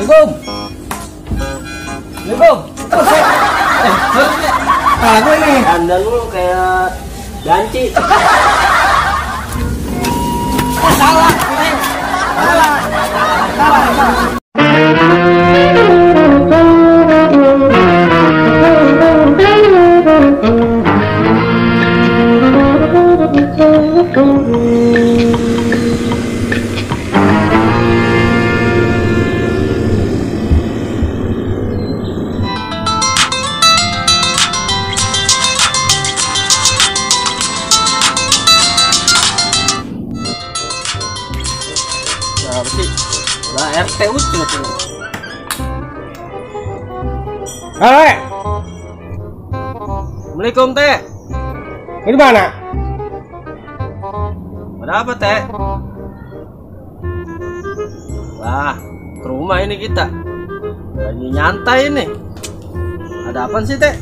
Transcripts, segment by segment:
Assalamualaikum. Assalamualaikum. Aku ini. Anda lu kayak janci. Salah. Apa sih? Lah RT ucut ini. Halo. Assalamualaikum teh. Ini mana? Ada apa teh? Wah, ke rumah ini kita. Lagi nyantai ini. Ada apa sih teh?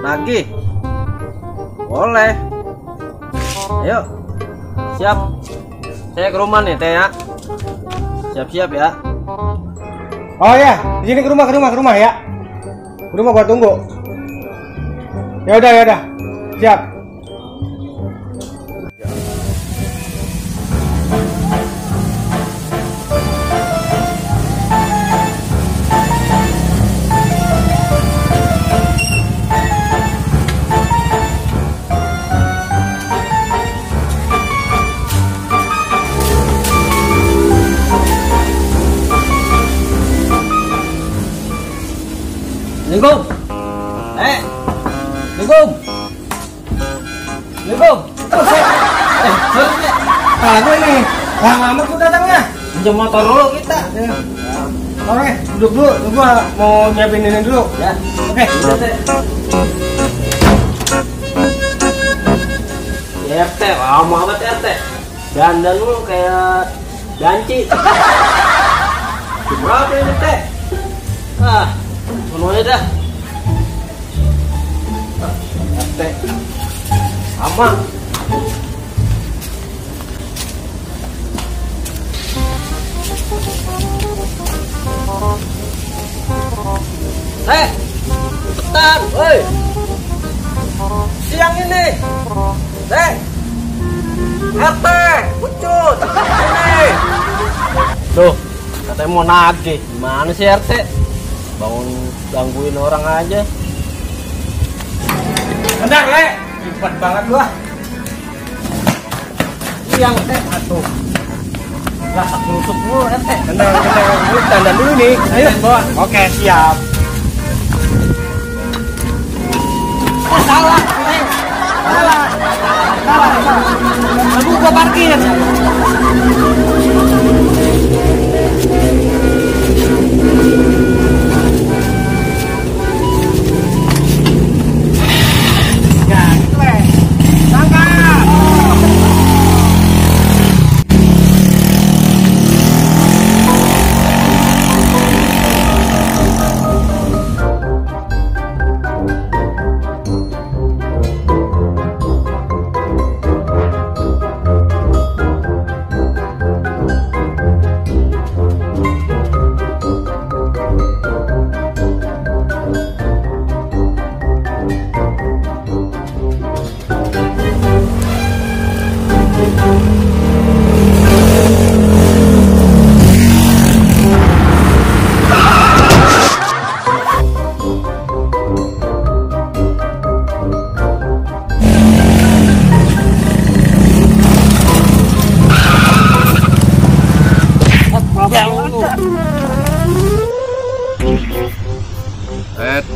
Lagi? Boleh. Ayo. Siap. Saya ke rumah nih teh ya. Siap-siap ya. Oh ya, di sini ke rumah ya. Ke rumah gua tunggu. Ya udah. Siap. Assalamualaikum. Assalamualaikum. Aku ini. Lama tuh datangnya. Pinjam motor dulu kita. Oke, duduk dulu. Gua mau nyiapin ini dulu. Ya. Oke. Udah, teh. Ya teh, lama banget ya teh. Dandan lu kayak janci. Berapa ini teh? Semuanya dah. RT sama. Cepetan, woi. Siang ini. RT, ucut. Ini. Tuh, katanya mau nagih. Gimana sih RT? Bangun gangguin orang aja. Bentar, Le. Ribet banget gua. Siang teh atuh. Rasa kerusuk mulu RT. Bentar. Lu dandan dulu nih. Ayo, bawa. Oke, siap. Salah. Lalu gua parkir.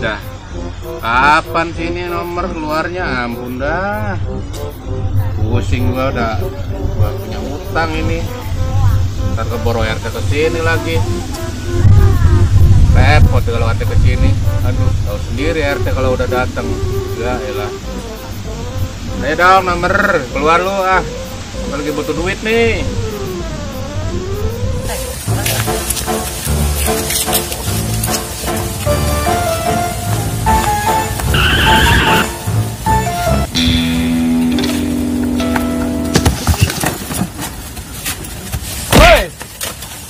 Dah, kapan sih ini nomor keluarnya? Ampun dah, pusing gua punya utang ini. Ntar keboro RT kesini lagi, repot kalau RT kesini. Aduh, tahu sendiri RT kalau udah datang. Ya elah. Ayo dong nomor keluar lu ah, gua lagi butuh duit nih.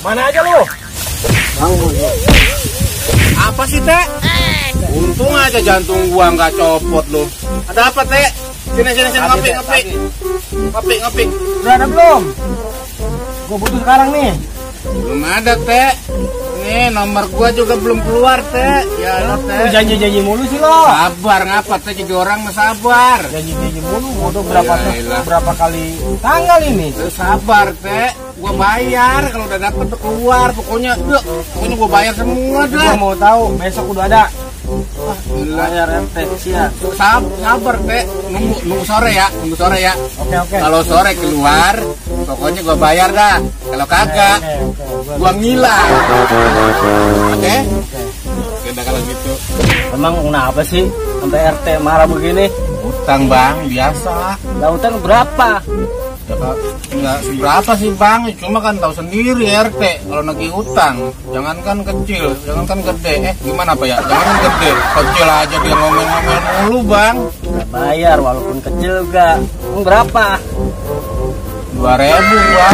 Mana aja lu? Apa sih, Teh? Untung aja jantung gua nggak copot lu. Ada apa, Teh? Sini ngopi. Ngopi. Udah ada belum? Gua butuh sekarang nih. Belum ada, Teh. Nih, nomor gua juga belum keluar, Teh. Ya, lo, Teh. Janji-janji mulu sih lo. Sabar, ngapa, Teh? Jadi orang mah sabar. Janji-janji mulu. Udah Ya, berapa kali tanggal ini? Sabar, Teh. Gua bayar kalau udah dapet tuh keluar. Pokoknya gua bayar semua Gua dah. mau tahu besok udah ada. Bayar RT siap. Sabar, Teh. Nunggu sore ya. Oke. Kalau sore keluar, pokoknya gua bayar dah. Kalau kagak, gua ngilang. Oke? Oke, udah kalau gitu. Emang kenapa sih sampai RT marah begini? Utang, Bang, biasa. Lah utang berapa? Enggak seberapa sih, Bang, cuma kan tahu sendiri RT kalau nagih utang, jangankan kecil, jangankan gede, gimana apa ya, jangan gede, kecil aja dia ngomel-ngomel mulu, Bang. Nggak bayar walaupun kecil juga. Berapa? 2.000, Bang.